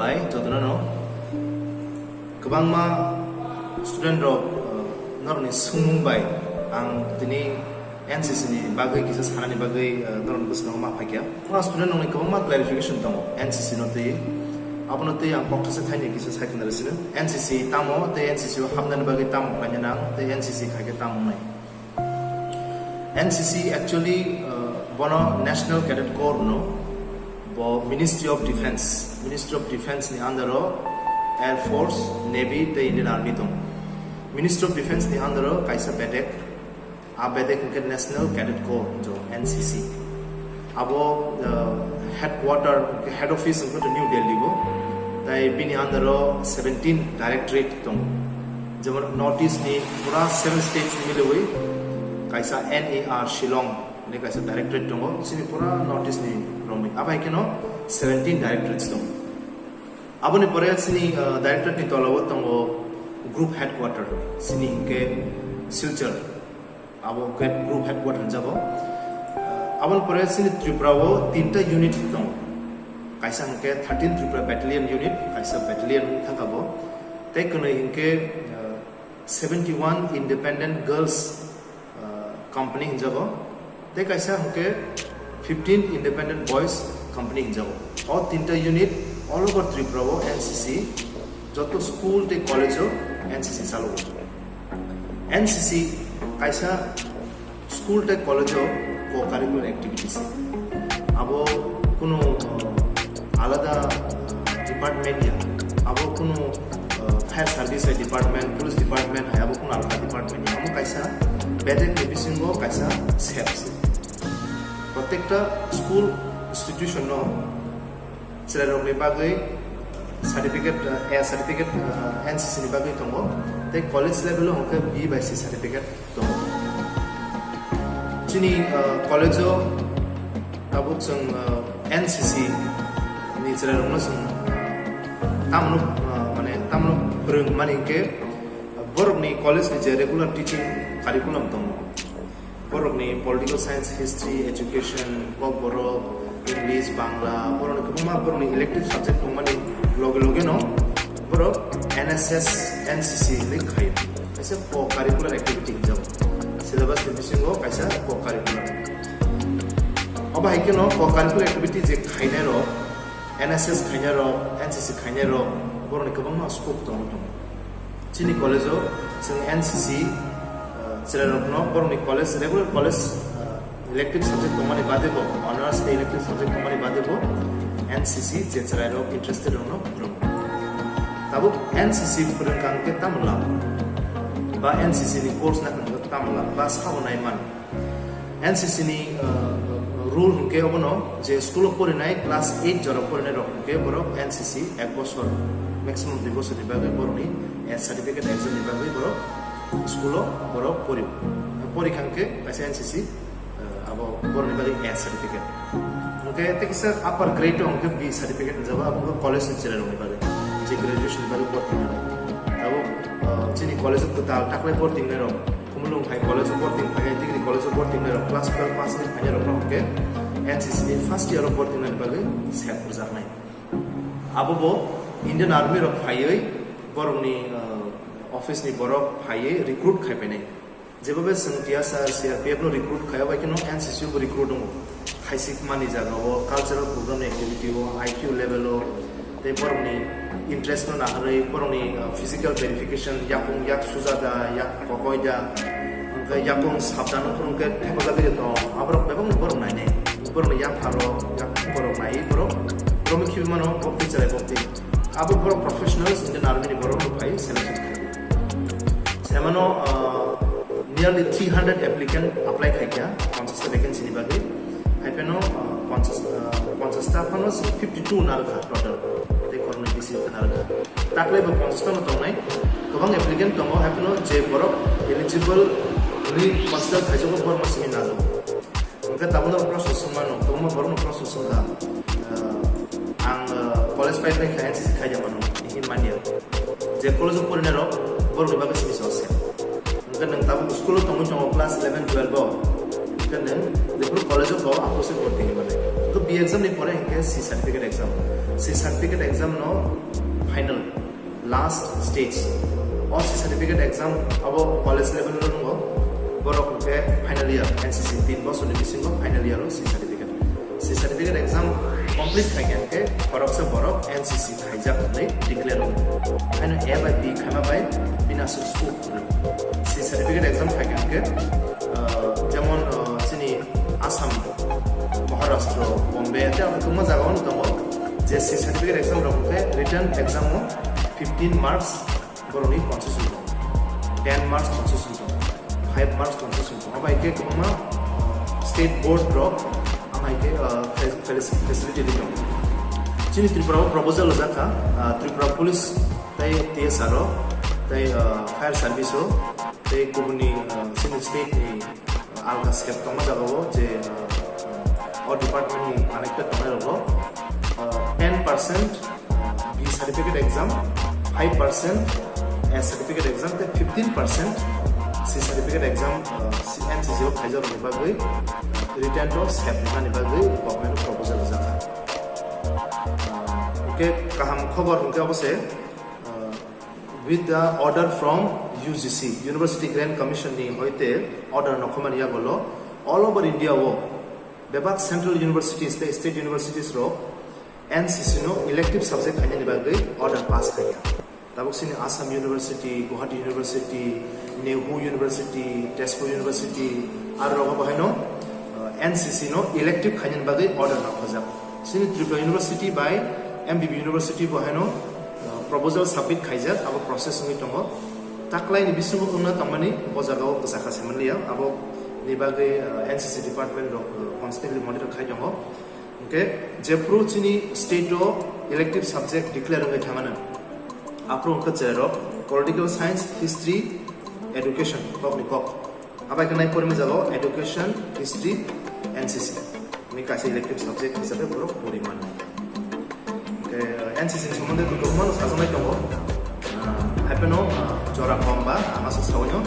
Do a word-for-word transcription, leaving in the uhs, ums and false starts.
Hai, jotono no. Kwbangma student rok, uh, norokni swngmung bai ang tini N C C ni bagwi kisa sanani bagwi, uh, norokni bwskango ma phaikha. Kwbangma student rokni kwbangma clarification tongo N C C no twi. Abono twi ang kokthaisa thaini kisa sai khna rw sino. N C C tamo tei N C C o hapnani bagwi tamo khlaina nang tei N C C khaikhe tamo wngnai. N C C actually, uh, bono National Cadet Corps no, bo Ministry of Defense, Ministry of Defense ni under o Air Force, Navy tei Indian Army tong. Ministry of Defense ni under o kaisa bedek, a bedek hwnkhe National Cadet Corps, jo N C C. Abo, uh, headquarter, head office hwnkhe New Delhi bo. Tai bini under o seventeen directorate tongo. Jemon North East ni pura seven states ni milwi kaisa N A R Shillong ni kaisa directorate tongo. Chini pura North East ni romwi. Abai keno seventeen directorates tongo. Aboni pore chini, uh, directorate ni tolao tongo group headquarter. Chini hwnkhe Silchar. Abo group headquarter hinjago. Uh, aboni pore chini Tripura o tinta unit tongo. Kaisa hwnkhe thirteen Tripura Battalion unit, kaisa battalion thangkha bo. Tei kwnwi hwnkhe, uh, seventy one Independent Girls, uh, Company hinjago. Tei kaisa hwnkhe fifteen Independent Boys Company hinjago. O tinta unit all over Tripura o N C C joto school tei college o N C C chalo. N C C kaisa school tei college o co-curricular activities. Abo kunu, uh, alada, uh, department ya. Abo kunu, uh, fire service hai department, police department hai abo kunu alada department ya. Amo kaisa bedek ni bisingo kaisa sep se. Protekta school institution no chwrairokni bagwi certificate, uh, A certificate, uh, N C C ni bagwi tongo, tei college level o hwnkhe B bai C certificate tongo. Chini, uh, college o tabuk chwng, uh, N C C ni chwrairokno chwng tamno, uh, mane tamno phwrwng mani hwnkhe borokni college ni je regular teaching curriculum tongo. Borokni political science, history, education, kokborok, English, Bangla, borokni kwbangma borokni elective subject tongmani loge loge no borok N S S, N C C hinwi khaio. Kaisa co-curricular activity hinjago. Syllabus ni bisingo kaisa co-curricular. Obo hai kheno co-curricular activity je khainai rok, N S S khainai rok, N C C khainai rok, borokni kwbangma scope tongo tongo. Chini college o chwng N C C, uh, chwrairokno borokni college, regular college, uh, elective subject tongmani bade bo, honors tei elective subject tongmani bade bo N C C je chwrairok interested rokno phwrwngo. Tabuk N C C phwrwngkha hwnkhe tamo lab? Ba N C C ni course nakha hwnkhe tamo lab? Ba sabo nai man? N C C ni, uh, rule hwnkhe obono je school o porinai class eight jora porinai rok hwnkhe borok N C C ek bosor, maximum dui bosor ni bagwi borokni, eh, certificate exam ni bagwi borok school o borok pori. Pori kha hwnkhe kaisa N C C, uh, abo borokni bagwi A certificate. Hwnkhe tei kisa upper grade o hwnkhe B certificate hinjago, abo hwnkhe college ni chwrairokni bagwi, je graduation ni bagwi porti wngnai rok. Abo, uh, chini college o kwtal taklai porti wngnai rok. Khumulwng hai college o porti phai, degree college o porti wngnai rok, class twelve pass wngwi phainai rok no hwnkhe N C C ni first year o porti wngnai bagwi sep rwjaknai. Abo bo Indian Army rok phaiwi borokni, uh, office ni borok phaiwi recruit khai painai. Jebobe chwng T S R, C R P F no recruit khai, bai kheno N C C o bo recruit wngo. Khaisik mani jaga o, cultural program ni activity o, I Q level o, tei borokni interest no naharwi borokni, uh, physical verification, yakung yak suja da, yak kokoi da, hwnkhe yakung sabdano phwrwngkhe thepajagwi tong, aborok bebakno borok nainai, borokni yapharo, yak borok naiwi borok, borokni khibimano bokti chwrai bokti. Abo borok professionals Indian Army ni borok rok phai selection khlai. Semano, uh, nearly three hundred applicant apply khaikha, ponchash ta vacancy ni bagwi. Haiphano, uh, ponchash, uh, ponchash ta phano fifty two narwkha total. Tei koroknwi bisi narwkha. Taklai bo ponchash ta no tongnai. Kwbang applicant tongo, haiphano je borok eligible ni ponchash ta thaijago, borok no simi najago. Hwnkhe tabukno proshno swngmano, kwbangma borokno proshno swngkha, uh, ang, uh, college pai pai kha, N C C khaida mano, hinwi manya. Je college o porinai rok, borokni bagwi simi se. Hwnkhe nwng tabuk school o tongwi tongo class eleven twelve o. Hwnkhe nwng jephuru college o bo, aphuru se borti hinwi mano. Hwnkhe B exam ni pore hwnkhe C certificate exam. C C certificate exam no final last stage. O C certificate exam abo college level no nungo. Borok hwnkhe final year, N C C tin bosorni bisingo final year o C certificate. C certificate exam complete khaikha hwnkhe khoroksa borok N C C khaijak hwnwi declare wngo. Haino A bai B khaima bai bini aswk scope kwrwi. C certificate exam khaikha hwnkhe, uh, jemon, uh, chini Assam, Maharashtra, Bombay, tei ang kwbangma jagao tongo je C certificate exam rok hwnkhe written exam o fifteen marks borokni concession tongo, ten marks concession tongo, five marks concession tongo. Abo hai khe kwbangma, uh, state board rok ang hai khe, uh, fa-, fa-, facility ri tongo. Chini Tripura o proposal rijak kha, uh, Tripura Police tei T S R o tei, uh, Fire Service o tei kubuni, uh, chini state ni alga sep tongma jagao je, uh, o department ni connected tongnai rogo, uh, ten percent B certificate exam, five percent A certificate exam tei fifteen percent C certificate exam, uh, C-, N C C o khaijak rokni bagwi written o sep wngnani bagwi government o proposal rijak kha. Uh, hwnkhe kaham khobor hwnkhe obo se, uh, with the order from U G C, University Grant Commission ni hoite order no khomani yagolo all over India o bebak central universities tei state universities rok N C C no elective subject khainani bagwi order pass khaikha. Tabuk sini Assam University, Guwahati University, Nehu University, Tezpur University, aro rogo bahaino, uh, N C C no elective khainani bagwi order no khojak. Sini Tripura University bai M B B University bo haino, uh, proposal submit khaijak, abo process wngwi tongo. Taklaini bisingo wngna tongmani bo jagao kwchakha se manliya, abo ni bagwi, uh, N C C department rok, uh, constantly monitor khai tongo. Hwnkhe jephru chini state o elective subject declare wngwi thangmano, aphuru wngkha cherok political science, history, education, kokni kok. Abai khe nai porima jago education, history, N C C. Ni kaisa elective subject hisabe borok pori mannai. Hwnkhe N C C ni somonde kwbangma no sajaknai tongo. Ah, haipeno, ah, jora kom ba, ang aswk saui no.